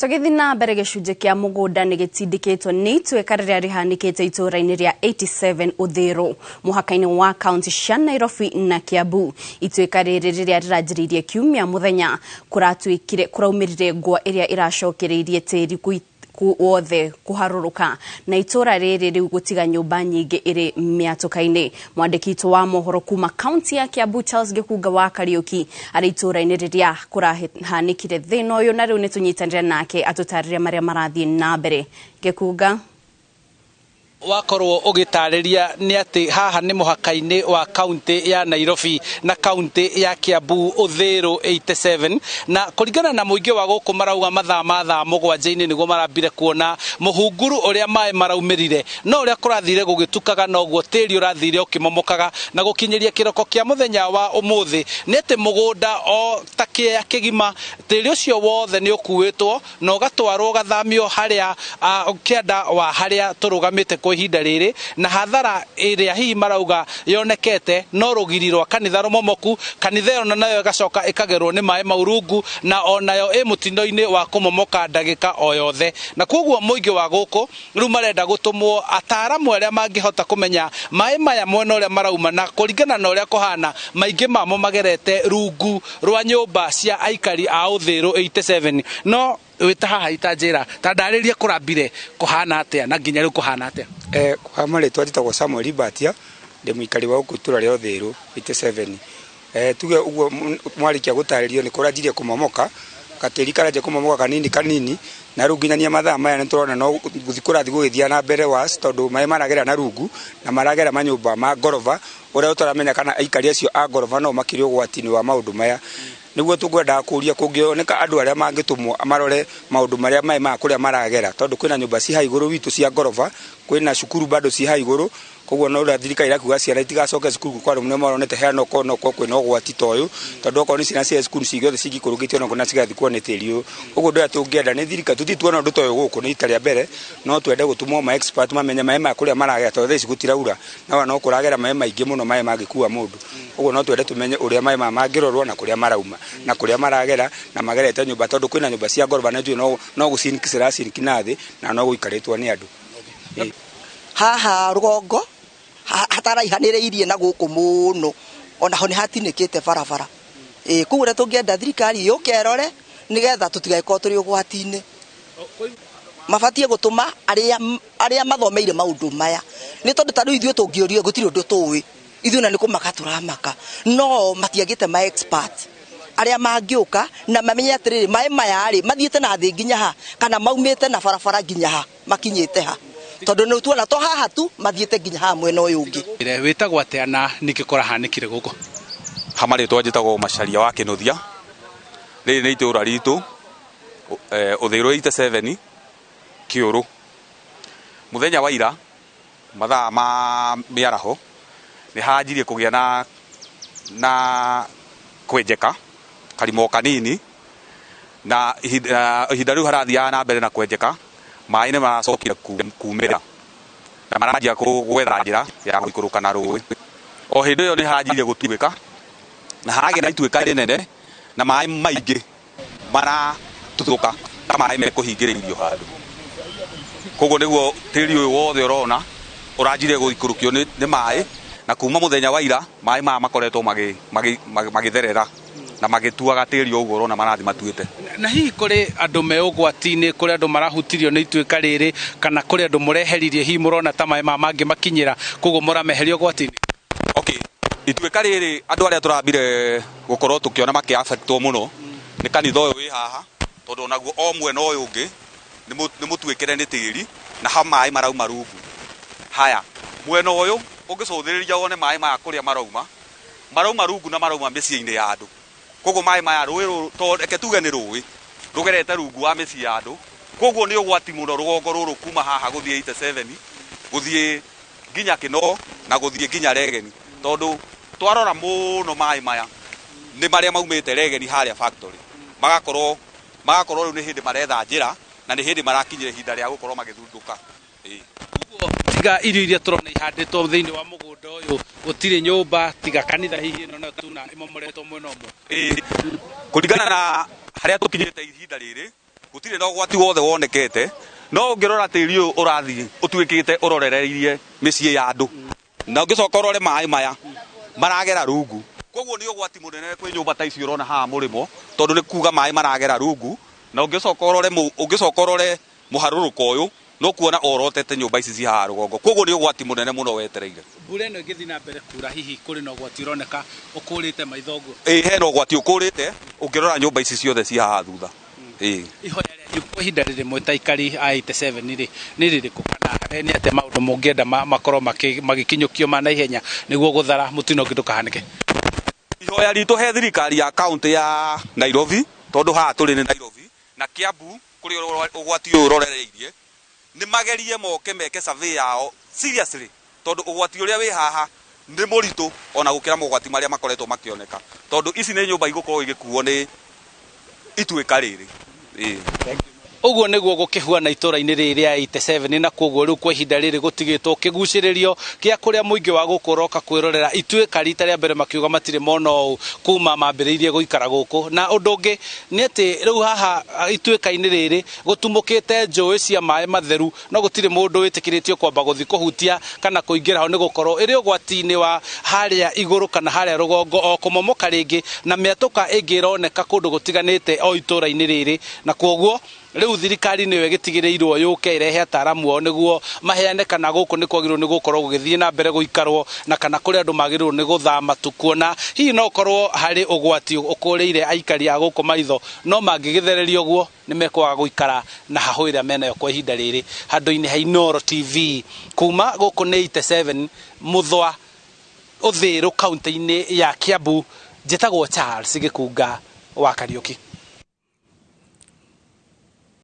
Tũgĩthiĩ na mbere, gĩcunjĩ kĩa mũgũnda nĩ gĩtindĩkĩtwo nĩ ituĩka rĩrĩa rĩhanĩkĩte itũũra-inĩ rĩa 87 Ũthĩrũ, mũhaka-inĩ wa kaunti cia Nairobi na Kiambu. Ituĩka rĩrĩ rĩrĩa rĩranjĩrĩirie kiumia mũthenya, kũratuĩkire kũraumĩrire ngwa ĩrĩa ĩracokereirie tĩri wothe kũharũrũka na itũũra rĩrĩ rĩu gũtiga nyũmba nyingĩ ĩrĩ mĩatũka-inĩ. Mwandĩki witũ wa mohoro kuma kaunti ya Kiambu, Charles Gĩkunga wa Kariũki, arĩ itũũra-inĩ rĩrĩa kũrahanĩkire thĩna ũyũ, na rĩu nĩ tũnyitanĩre nake atũtarĩrie marĩa marathiĩ na mbere. Gĩkunga. Wakorwo ũgĩtarĩria nĩ atĩ haha nĩ mũhaka-inĩ wa kaunti ya Nairobi na kaunti ya Kiambu, Ũthĩrũ 87, na kũringana na mũingĩ wa gũkũ marauga mathaa ma thaa 7-inĩ nĩguo marambire kuona mũhunguru ũrĩa maĩ maraumĩrire, no ũrĩa kũrathire gũgĩtukaga noguo tĩri ũrathire ũkĩmomokaga, na gũkinyĩria kĩroko kĩa mũthenya wa ũmũthĩ nĩ atĩ mũgũnda o ta kĩea kĩgima, tĩri ũcio wothe nĩ ũkuĩtwo na ũgatwarwo ũgathamio harĩa kĩanda wa harĩa tũrũgamĩte kwa ihinda rĩrĩ, na hathara ĩrĩa hihi marauga yonekete no rũgiri rwa kanitha rũmomoku. Kanitha ĩyo nayo ĩgacoka ĩkagerwo nĩ maĩ mau rungu, na onayo ĩ mũtino-inĩ wa kũmomoka ndagĩka o yothe, na koguo mũingĩ wa gũkũ rĩu marenda gũtũmwo ataaramu arĩa mangĩhota kũmenya maĩ maya mwena ũrĩa marauma, na kũringana na ũrĩa kũhana maingĩ mamo magerete rungu rwa nyũmba cia aikari a Ũthĩrũ 87. No wĩta haha itanjĩra ta ndarĩrie kũrambire kũhana atĩa na nginya rĩu kũhana atĩa? Kwa marĩtwa njĩtagwo Samuel Mbatia, ndĩ mũikari wa gũkũ itũra rĩa Ũthĩrũ 87. Tuge ũguo mwarĩkia gũtarĩrio nĩ kũranjirie kũmomoka, gatĩri karanjia kũmomoka kanini kanini, na rĩu nginyania mathaa maya nĩ tũrona no gũthiĩ kũrathiĩ gũgĩthiaga na mbere was tondũ maĩ maragera na rungu na maragera manyũmba ma ngoroba, ũrĩa ũtaramenya kana aikari acio a ngoroba no makĩrĩ ũgwati-inĩ wa maũndũ maya. Nĩguo tũkwendaga kũria kũngĩoneka andũ arĩa mangĩtũmwo marore maũndũ marĩa maĩ maya kũrĩa maragera, tondũ kwĩna nyũmba ci haha igũrũ witũ cia ngoroba, kwĩna cukuru bado ci haha igũrũ. Koguo no ũrĩa thirikari ĩrakiuga ciana itigacoke cukuru kwa rĩu nĩ maronete hena no korwo kwĩna ũgwati ta ũyũ, tondũ okorwo nĩ ciana cia cukuru ciothe cingĩikũrũkĩtio no na cigathikwo nĩ tĩri ũyũ. Ũguo ũndũ ũrĩa tũngĩenda nĩ thirikari, tũtirĩ tuona ũndũ ta ũyũ gũkũ, nĩ rita rĩa mbere, no twende gũtũmwo ma expert mamenye maĩ maya kũrĩa maragera, tondũ thaa ici gũtiraura no no kũragera maĩ maingĩ mũno, maĩ mangĩkua mũndũ. Ũguo no twende tũmenye ũrĩa maĩ maya mangĩrorwo na kũrĩa marauma na kũrĩa maragera na magerete nyũmba, tondũ kwĩna nyũmba cia ngoroba na njũĩ no gũcinki ciracinki na thĩ na no gũikarĩtwo nĩ andũ. Haha rũgongo hataraihanĩrĩirie na gũkũ mũno, onaho nĩ hatinĩkĩte barabara. Ĩĩ, koguo ũrĩa tũngĩenda thirikari yũke ĩrore nĩgetha tũtigagĩkorwo tũrĩ ũgwati-inĩ. Mabatiĩ gũtũma arĩa mathomeire maũndũ maya, nĩ tondũ ta rĩu ithuĩ tũngĩũrio gũtirĩ ũndũ tũĩ, ithuĩ na nĩ kũmaka tũramaka, no matiagĩte ma expert arĩa mangĩũka na mamenye atĩrĩrĩ, maĩ maya rĩ mathiĩte na thĩ nginya ha, kana maumĩte na barabara nginya ha, makinyĩte ha, tondũ nĩ tuona to haha tu, mathiĩte nginya haha mwena ũyũ ũngĩ. Wĩtagwo atĩa na nĩkĩ kũrahanĩkire gũkũ? Ha marĩtwa njĩtagwo Macaria wa Kĩnũthia. Rĩrĩ nĩ itũũra ritũ, Ũthĩrũ 87 Kĩũrũ. Mũthenya wa ira mathaa ma mĩaraho nĩ hanjirie kũgĩa na kwenjeka karima kanini, na ihinda rĩu harathiaga na mbere na kwenjeka, maĩ nĩ maracokire kumĩra na maranjia gwetha njĩra ya gũikũrũka na rũĩ. O hĩndĩ ĩyo nĩ hanjirie gũtuĩka na haragĩa na ituĩka rĩnene na maĩ maingĩ maratuthũka ta maĩ mekũhingĩrĩirio handũ. Koguo nĩguo tĩri ũyũ wothe ũrona ũranjirie gũikũrũkio nĩ maĩ, na kuma mũthenya wa ira maĩ maya makoretwo magĩtherera na magĩtuaga tĩri o ũguo ũrona marathiĩ matuĩte. Na hihi kũrĩ andũ me ũgwati-inĩ, kũrĩ andũ marahutirio nĩ ituĩka rĩrĩ, kana kũrĩ andũ mũreheririe hihi mũrona ta maĩ maya mangĩmakinyĩra, koguo mũrameheria ũgwati-inĩ? Okay, ituĩka rĩrĩ andũ arĩa tũrambire gũkorwo tũkĩona makĩ affectwo mũno nĩ kanitha ũyũ wĩ haha, tondũ onaguo o mwena ũyũ ũngĩ nĩ mũtuĩkĩre nĩ tĩri na ha maĩ marauma rungu. Haya, mwena ũyũ ũngĩcũthĩrĩria wone maĩ maya kũrĩa marauma, marauma rungu na marauma mĩciĩ-inĩ ya andũ. Koguo maĩ maya rũĩ rũrũ, to reke tuge nĩ rũĩ rũgerete rungu wa mĩciĩ ya andũ, koguo nĩ ũgwati mũno rũgongo rũrũ kuma haha gũthiĩ 87 gũthiĩ nginya Kĩnoo na gũthiĩ nginya Regeni, tondũ twarora mũno maĩ maya nĩ marĩa maumĩte Regeni harĩa factory, magakorwo rĩu nĩ hĩndĩ maretha njĩra na nĩ hĩndĩ marakinyĩra ihinda rĩa gũkorwo magĩthundũka. Tiga irio iria tũrona ihandĩtwo thĩinĩ wa mũgũnda ũyũ, gũtirĩ nyũmba tiga kanitha hihi ĩno nayo tuna ĩmomoretwo mwena ũmwe. Kũringana na harĩa tũkinyĩte ihinda rĩrĩ, Gũtirĩ na ũgwati wothe wonekete, no ũngĩrora tĩri ũyũ ũrathiĩ ũtuĩkĩte ũrorereirie mĩciĩ ya andũ, na ũngĩcoka ũrore maĩ maya maragera rungu. Koguo nĩ ũgwati mũnene kwĩ nyũmba ta ici ũrona haha mũrĩmo, tondũ nĩ kuga maĩ maragera rungu. Na ũngĩcoka ũrore mũharũrũko ũyũ, no kuona orotete nyũmba ici ci haha rũgongo. Koguo nĩ ũgwati mũnene mũno wetereire. Mbura ĩno ĩngĩthiĩ na mbere kura, hihi kũrĩ na ũgwati ũroneka ũkũrĩte maitho ũguo? Ĩĩ, hena ũgwati ũkũrĩte ũngĩrora nyũmba ici ciothe ci haha thutha. Ĩĩ. Ihoya rĩanyu kwa ihinda rĩrĩ mwĩ ta aikari a 87 rĩ nĩ rĩrĩkũ, kana nĩ atĩa maũndũ mũngĩenda makorwo magĩkinyũkio ma naihenya nĩguo gũthara mũtino ũngĩ ndũkahanĩke? Ihoya ritũ he thirikari ya kaunti ya Nairobi, tondũ haha tũrĩ nĩ Nairobi na Kiambu kũrĩa ũgwati ũyũ ũrorereirie, nĩ magerie moke meke survey yao seriously, tondũ ũgwati ũrĩa wĩ haha nĩ mũritũ ona gũkĩra mogwati marĩa makoretwo makĩoneka, tondũ ici nĩ nyũmba igũkorwo igĩkuo nĩ ituĩka rĩrĩ. Ĩĩ. Ũguo nĩguo gũkĩhuana itũũra-inĩ rĩrĩ rĩa 87, na koguo rĩu kwa ihinda rĩrĩ gũtigĩtwo kĩgucĩrĩrio kĩa kũrĩa mũingĩ wa gũkũ ũroka kwĩrorera ituĩka rita rĩa mbere, makiuga matirĩ mona ũũ kuma mambĩrĩirie gũikara gũkũ. Na ũndũ ũngĩ nĩ atĩ rĩu haha ituĩka-inĩ rĩrĩ gũtumũkĩte njũĩ cia maĩ matheru, no gũtirĩ mũndũ wĩtĩkĩrĩtio kwamba gũthiĩ kũhutia kana kũingĩra ho, nĩ gũkorwo ĩrĩ ũgwati-inĩ wa harĩa igũrũ kana harĩa rũgongo o kũmomoka rĩngĩ, na mĩatũka ĩngĩ ĩroneka kũndũ gũtiganĩte o itũũra-inĩ rĩrĩ. Na kwoguo rĩu thirikari nĩyo ĩgĩtigĩrĩirwo yũke ĩrehe ataaramu ao nĩguo maheane kana gũkũ nĩ kwagĩrĩirwo nĩ gũkorwo gũgĩthiĩ na mbere gũikarwo, na kana kũrĩ andũ magĩrĩirwo nĩ gũthama tu, kuona hihi no ũkorwo harĩ ũgwati ũkũrĩire aikari a gũkũ maitho, no mangĩgĩthererio ũguo nĩ mekwaga gũikara na hahũ ĩrĩa menayo kwa ihinda rĩrĩ. Handũ-inĩ ha Inooro TV kuma gũkũ nĩ 87 Mũthwa, Ũthĩrũ, kaunti-inĩ ya Kiambu, njĩtagwo Charles Gĩkunga wa Kariũki.